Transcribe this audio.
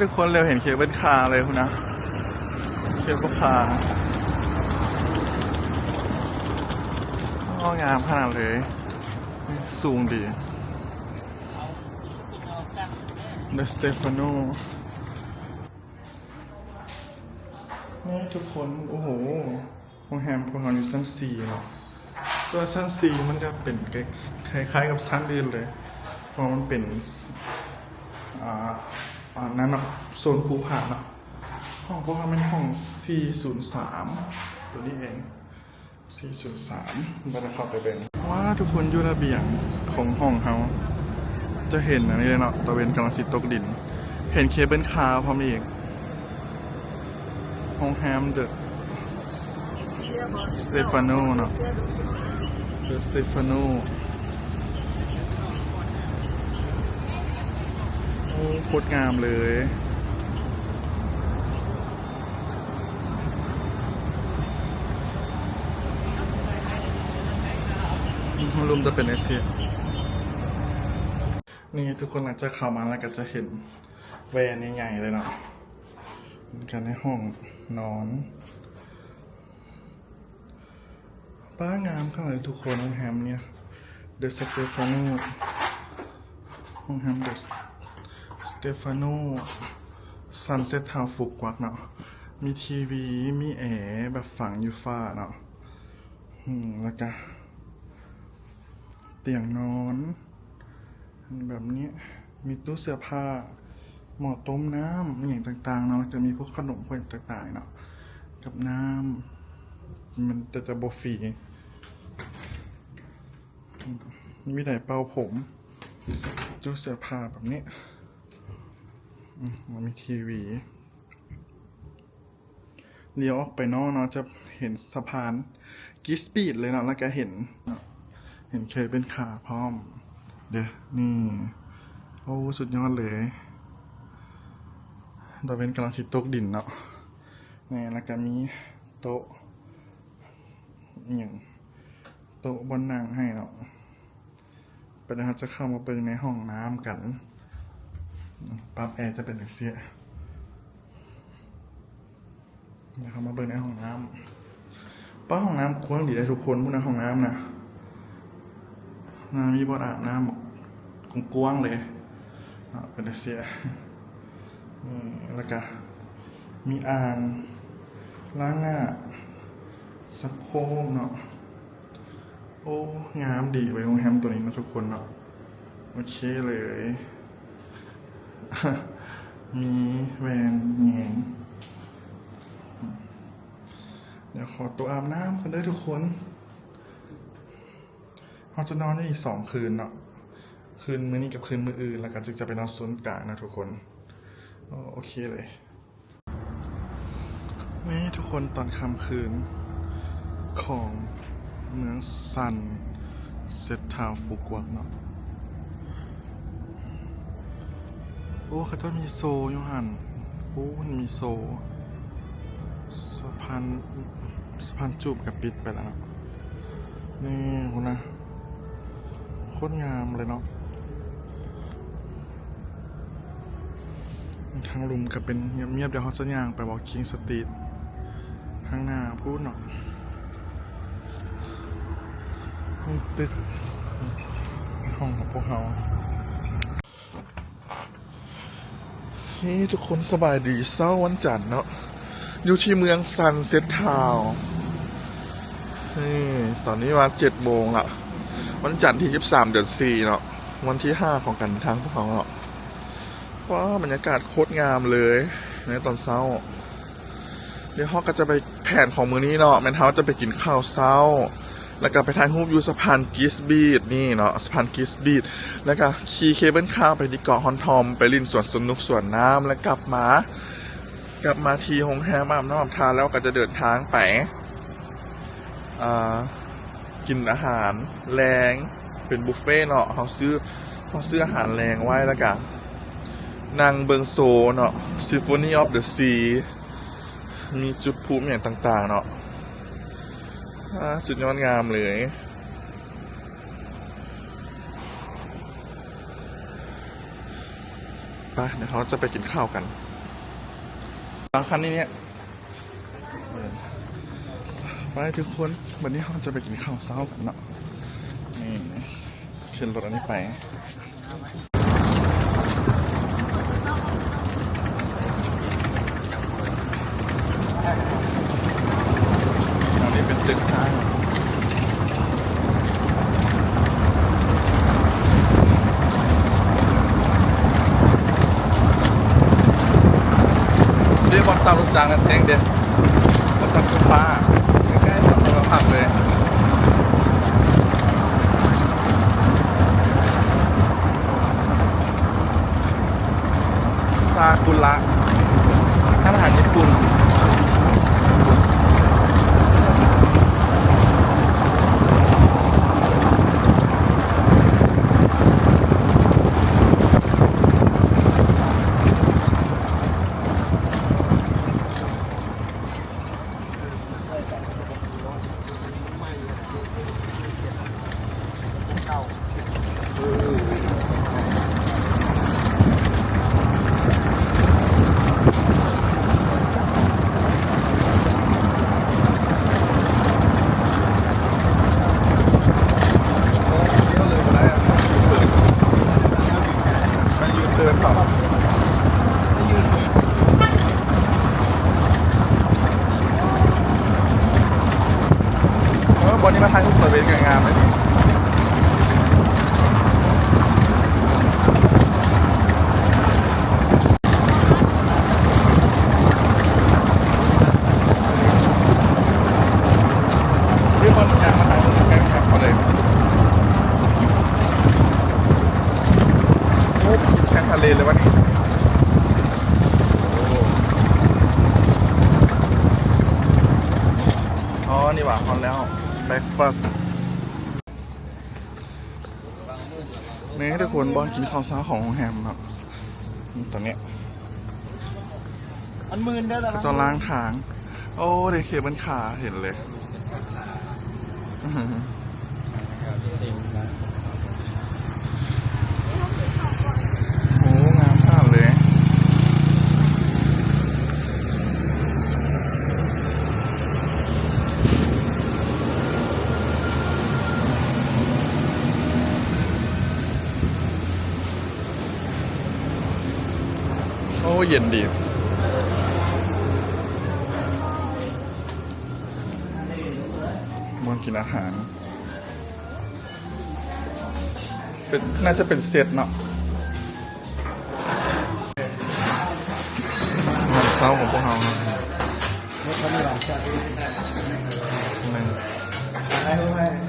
ທຸກຄົນ ແລ້ວເຫັນເຄເບິນຄາເລີຍພຸ້ນນະ ເຄເບິນຄາ ໂອ້ ງາມຂະໜາດເລີຍ ສູງດີ. ເດີສະເຕຟາໂນ ນີ້ທຸກຄົນ ໂອ້ໂຫ ໂຮງແຮມພວກເຮົາຢູ່ຊັ້ນສີ່ເນາະ ແຕ່ວ່າຊັ້ນສີ່ມັນກະເປັນ ຄ້າຍໆກັບຊັ້ນອື່ນເລີຍ ເພາະວ່າມັນເປັນ ອ່າ ອັນນັ້ນເນາະ ໂຊນພູຜາເນາະ. ຫ້ອງພວກເຮົາແມ່ນຫ້ອງສີ່ສູນສາມ ໂຕນີ້ເອງ ສີ່ສູນສາມ ບໍ່ໄດ້ເຂົ້າໄປເບິ່ງ. ວ້າ ທຸກຄົນ ຢູ່ລະບຽງຂອງຫ້ອງເຮົາ ຈະເຫັນອັນນີ້ເນາະ ຕາເວັນກຳລັງຊິຕົກດິນ ເຫັນເຄເບິນຄາພ້ອມອີກ. ໂຮງແຮມເດີສະເຕຟາໂນເນາະ ເດີສະເຕຟາໂນ ໂອ້ ໂຄດງາມເລີຍ. ອືມ ລຸ່ມຈະເປັນຈັ່ງຊີ້ ນີ້ທຸກຄົນ ຫຼັງຈາກເຂົ້າມາແລ້ວກະຈະເຫັນແວ່ນໃຫຍ່ໆເລີຍເນາະ ກັນໃນຫ້ອງນອນ. ປ້າ ງາມຂະໜາດເລີຍທຸກຄົນ ໂຮງແຮມນີ້ ເດີສະເຕຟາໂນ ໂຮງແຮມເດີສະເຕຟາໂນ ຊັນເຊັດທາວ ຟູກວັກເນາະ ມີທີວີ ມີແອ ແບບຝັງຢູ່ຝາເນາະ ອືມ ແລ້ວກະຕຽງນອນ ແບບນີ້ ມີຕູ້ເສື້ອຜ້າ ໝໍ້ຕົ້ມນ້ຳ ອີ່ຫຍັງຕ່າງໆເນາະ ແລ້ວກະມີພວກຂະໜົມພວກຫຍັງຕ່າງໆເນາະ ກັບນ້ຳ ມັນຈະ ຈະບໍ່ຟຣີ. ມີໄດເປົ່າຜົມ ຕູ້ເສື້ອຜ້າແບບນີ້ ອືມ ມີທີວີ. ລ້ຽວອອກໄປນອກເນາະ ຈະເຫັນສະພານກິດສະປີດເລີຍເນາະ ແລ້ວກະເຫັນ ເຫັນເຄເບິນຄາພ້ອມເດີ ນີ້ ໂອ້ ສຸດຍອດເລີຍ ຕາເວັນກຳລັງຊິຕົກດິນເນາະ ນີ້ ແລ້ວກະມີໂຕະ ອີ່ຫຍັງ ໂຕະບ່ອນນັ່ງໃຫ້ເນາະ. ປະເດັນເຮົາຈະເຂົ້າມາເບິ່ງໃນຫ້ອງນ້ຳກັນ ປັບແອຈະເປັນຈັ່ງຊີ້ ດຽວເຮົາມາເບິ່ງໃນຫ້ອງນ້ຳ ປ້າ ຫ້ອງນ້ຳກວ້າງດີເດ້ທຸກຄົນ ພຸ້ນນະ ຫ້ອງນ້ຳນະ ມີບ່ອນອາບນ້ຳກວ້າງໆເລີຍ ເນາະ ເປັນຕາເຊຍ ນີ້ ແລ້ວກະມີອ່າງລ້າງໜ້າ ຊັກໂຄກເນາະ ໂອ້ ງາມດີເວີຍ ໂຮງແຮມໂຕນີ້ເນາະທຸກຄົນເນາະ ໂອເຄເລີຍ ມີແວ່ນແຍງ ດຽວຂໍໂຕອາບນ້ຳກ່ອນເດີທຸກຄົນ. ເຮົາຈະນອນຢູ່ນີ້ສອງຄືນເນາະ ຄືນມື້ນີ້ກັບຄືນມື້ອື່ນ ແລ້ວກະຈຶ່ງຈະໄປນອນໂຊນກາງນະທຸກຄົນ ໂອເຄເລີຍ. ນີ້ທຸກຄົນ ຕອນຄ່ຳຄືນຂອງເມືອງຊັນເຊັດທາວ ຟູກວັກເນາະ. ໂອ້ ເຂົາເຈົ້າມີໂຊຢູ່ຫັ້ນ ໂອ້ ມັນມີໂຊ ສະພານ ສະພານຈູບກະປິດໄປແລ້ວເນາະ ນີ້ພຸ້ນນະ ໂຄດງາມເລີຍເນາະ ທາງລຸ່ມກະເປັນງຽບໆ ດຽວເຮົາຈະຍ່າງໄປ ວອກກິ້ງສະຕີດ ທາງໜ້າພຸ້ນເນາະ ນີ້ຕຶກ ຫ້ອງຂອງພວກເຮົາ. ເຮີ້ ທຸກຄົນສະບາຍດີ ເຊົ້າວັນຈັນເນາະ ຢູ່ທີ່ເມືອງຊັນເຊັດທາວ ນີ້ ຕອນນີ້ວ່າເຈັດໂມງລະ ວັນຈັນທີສິບສາມ ເດືອນສີ່ເນາະ ວັນທີຫ້າຂອງການເດີນທາງພວກເຮົາເນາະ. ວ້າ ບັນຍາກາດໂຄດງາມເລີຍໃນຕອນເຊົ້າ. ດຽວເຮົາກະຈະໄປ ແຜນຂອງມື້ນີ້ເນາະ ແມ່ນເຮົາຈະໄປກິນເຂົ້າເຊົ້າ ແລ້ວກະໄປຖ່າຍຮູບຢູ່ສະພານກິດສະບີດນີ້ເນາະ ສະພານກິດສະບີດ ແລ້ວກະຂີ່ເຄເບິນຄາໄປທີ່ເກາະຮອນທອມ ໄປຫຼິ້ນສວນສະໜຸກສວນນ້ຳ ແລ້ວກັບມາ ກັບມາທີ່ໂຮງແຮມອາບນ້ຳອາບທ່າ ແລ້ວກະຈະເດີນທາງໄປ ອ່າ ກິນອາຫານແລງ ເປັນບຸບເຟເນາະ ເຮົາຊື້ ເຮົາຊື້ອາຫານແລງໄວ້ ແລ້ວກະນັ່ງເບິ່ງໂຊເນາະ Symphony of the Sea ມີຈຸດພລຸ ມີຫຍັງຕ່າງໆເນາະ ອາ ສຸດຍອດງາມເລີຍ. ໄປ ດຽວເຮົາຈະໄປກິນເຂົ້າກັນ. ສາມພັນນີ້ເນຍ. ໄປທຸກຄົນ ບັດນີ້ເຮົາຈະໄປກິນເຂົ້າເຊົ້າກັນເນາະ. ນີ້ ຂຶ້ນລົດອັນນີ້ໄປ. ອັນນີ້ເປັນຕຶກຮ້າງ ເດ້ ບ່ອນເຊົ່າລົດຈັກນັ້ນແພງເດ້ ລົດຈັກໄຟຟ້າ ໃກ້ໆ ເຮົາພັກເລີຍ. ຊາກຸຣະ ຮ້ານອາຫານຍີ່ປຸ່ນ. ເອີ ບ່ອນນີ້ມາຖ່າຍຮູບຕອນເວັນກໍງາມເດ້. ມີຄົນຢາກມາຖ່າຍຮູບໃກ້ໆ ເຂົາເລີຍ. ໂອ້ ກິນແຄມທະເລເລີຍວະນີ້. ອໍ ນີ້ຫວ່າ ຮອດແລ້ວ breakfast. ນີ້ທຸກຄົນ ບ່ອນກິນເຂົ້າເຊົ້າຂອງໂຮງແຮມເນາະ ຕົງນີ້ ມັນມື່ນເດີ ເຂົາເຈົ້າລ້າງທາງ. ໂອ້ ໄດ້ເຄເບິນຄາ ເຫັນເລີຍ. ໂອ້ ງາມຂະໜາດເລີຍ. ໂອ້ ເຢັນດີ ບ່ອນກິນອາຫານ ເປັນ ໜ້າຈະເປັນເຊັດເນາະ. ອາຫານເຊົ້າຂອງພວກເຮົາເນາະ ແມ່ນ.